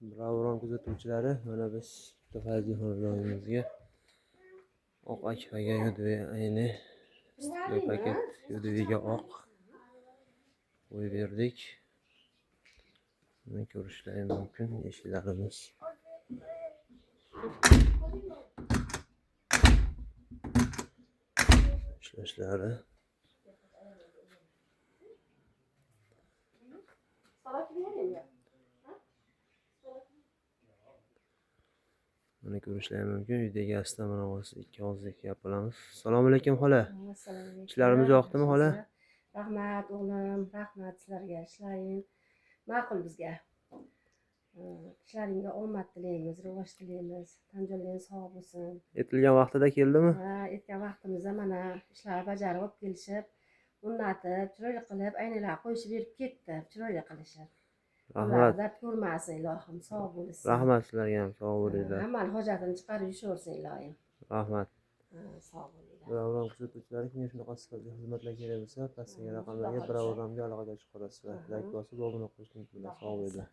Birovron kuzatuvchilari, mana biz bitta xonadonimizga oq akfaga UDV ayni paket UDVga oq qo'yib berdik. Buni ko'rishlari mumkin eshiklarimiz. İshlashlari. Mana ko'rishlari mumkin. Uyda egasidan mana hozir ikki og'izlik gap qilamiz. Assalomu alaykum xola. Ishlarimiz yoqdimi xola? Rahmat o'g'lim, rahmat sizlarga. Ishlaring ma'qul bizga. Ishlaringga omad tilaymiz, rivoj tilaymiz. Tan jonlaring sog' bo'lsin. Aytilgan vaqtida keldimi? Ha, aytgan vaqtimizda mana ishlar bajarib olib kelishib, o'rnatib, chiroyli qilib, aynalar qo'yishib berib ketdi, chiroyli qilishib. Rahmat. Dard ko'rmasin ilohim, sog' bo'lsin. Rahmat sizlarga ham, sog' bo'linglar. Hammani hojatini chiqarib yushaversin ilohim. Rahmat. Sog' bo'linglar. Birovron kuzatuvchilari, kimga shunaqa sifatli xizmatlar kerak bo'lsa, pastdagi raqamlarga birovronga aloqaga chiqa olasizlar. Like bosib, obuna qo'shing. Sog' bo'linglar.